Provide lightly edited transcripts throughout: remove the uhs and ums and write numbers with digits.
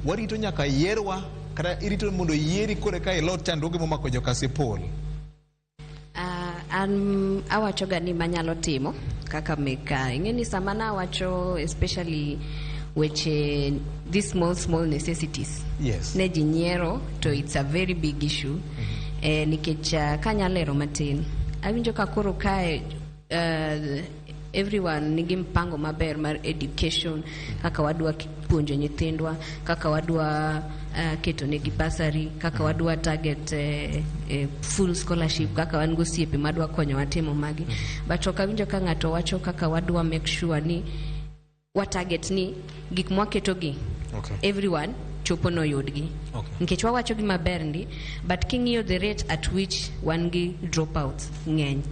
Warito nyaka yierwa kata irito mondo yieri kore ka ilot chandruoge momako jo Kasipul? An awacho ga ni manyalo timo kaka meka ing'e ni sama nawacho, especially weche these small small necessities, ne ji nyiero, to it's a very big issue, nikech kanya lero matin, awinjo ka koro kae everyone nigi mpango maber mar education, kaka wadwa puonjo nyithindwa, kaka wadwa keto negi bursary, kaka wadwa target full scholarship, kaka wan gosiepe madwa konyowa timo magi, but ok awinjo ka ng'ato wacho kaka wadwa make sure ni wa target ni gik mwaketogi everyone chopo noyudgi, nikech wawacho gi maber ndi, but king'iyo the rate at which wan gi dropouts ng'eny,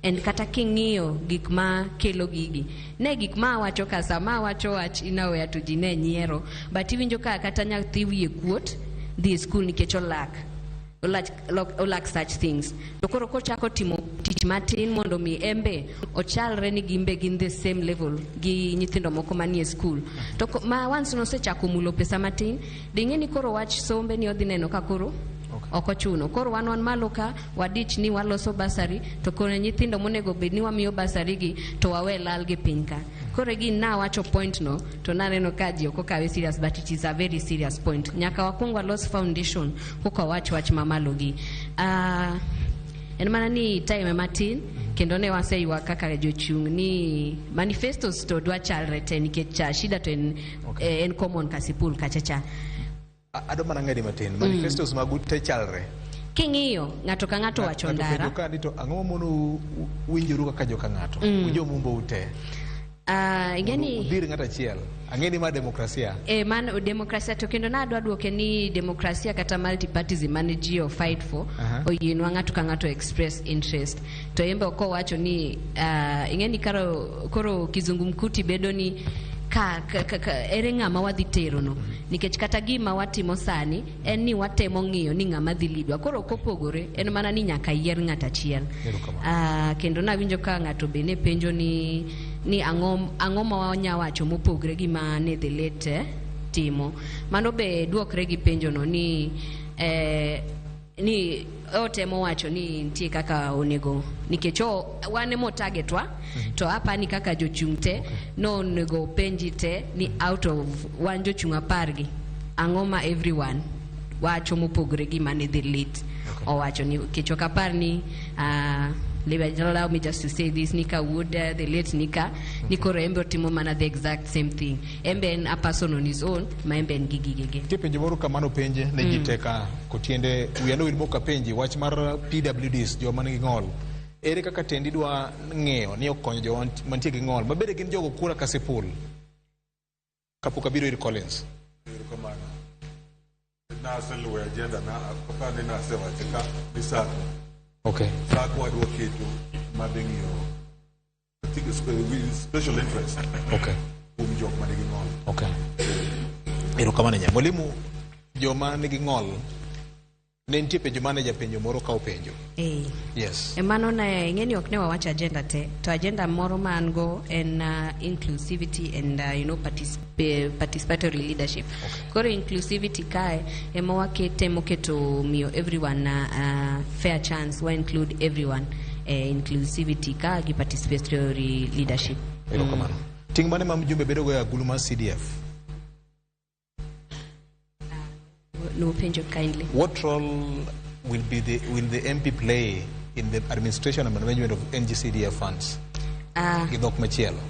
and kata king'iyo gik ma kelo gigi, ne gik ma awacho ka sama awacho wach inaweya to ji ne nyiero, but iwinjo ka kata nyathi wiye kuot dhi e skul nikech olak such things. To koro kochako timo tich matin mondo mi embe ochalre ni gimbe gin the same level gi nyithindo moko manie skul, to ma once nosechako mulo pesa matin, ding'e ni koro wach sombe ni odhi neno ka koro ok ochuno. Koro wan malo ka wadich ni waloso bursary, to koro nyithindo monego bed ni wamiyo bursary gi to wawe lal gi piny ka. Koro e gin nawacho point no to naneno ka ji ok okawe serious, but it is a very serious point. Nyaka wakwong walos foundation koka wach wach mamalo gi. En mana ni time matin kendo ne waseywak kaka jochung' ni manifestos to dwa chalre te, nikech cha shida to en, en common Kasipul kacha cha. Adwa mana ng'edi matin. Manifestos magu te chalre? King'iyo ng'ato ka ng'ato wacho Ng'ato ndara penjo ka ni to ang'o mamono winjoru kaka joka ng'ato? Ujomumbo ute. Ing'e ni Udhir ng'ato achiel. Ang'e ni ma demokrasia. E, mano demokrasia, to kendo nadwa duoke ni demokrasia kata multipartism mane ji o fight for oyienwa ng'ato ka ng'ato express interest, to embe ok owacho ni ing'e ni karo, koro kizungumkuti bedo ni ka ere ng'ama wadhi tero no, nikech kata gima watimo sani en ni watemo ng'iyo ni ng'ama dhi lidwa. Koro ok opogore, en mana ni nyaka yier ng'at achiel. Erokamano. Kendo nawinjo ka ng'ato be ne penjo ni ang'o ma wanya wacho mopogre gi ma ne the late timo. Mano be duokre gi penjo no ni otemo wacho ni nitie kaka onego, nikech wan emo targetwa, to apani kaka jochung' te no onego penji te ni out of wan jochung' 10 gi, ang'o ma everyone wacho mopogre gi mane the late owacho, ni nikech ok apar ni allow me just to say this, ni ka wuod the late nika ni koro embe otimo mana the exact same thing, embe en a person on his own ma embe en gi gigege. Nitie penjo moro kamano penje ne ji te ka kotiende wiya nowil mok apenji wach mar PWDs, joma nigi ng'ol. Ere kaka tendi dwa ng'eyo ni okonyo joma mantie gi ng'ol mabende gin jogo kura Kasipul? Kapok abiro ir Collins. Erokamano. Naseluwo e agenda na aparo ni nasewache ka ni SACCO. SACCO wadwa keto gik madhi ng'iyo with special interest kuom jok manigi ng'ol. Okay. Erokamano nya. Mwalimu, joma nigi ng'ol ne nitie penjo mane japenjo moro ka openjo. Yes. E mano ne ing'e ni ok ne wawacho agenda te, to agenda moro ma an go en inclusivity and participatory leadership. Koro inclusivity kae ema waketemo keto miyo everyone fair chance, wa include everyone inclusivity ka gi participatory leadership. Erokamano. Ting' mane ma mjumbe bedo go e agulu mar CDF? Nopenjo kindly. What role will the MP play in the administration and management of NGCDF funds? Gi dhok machielo.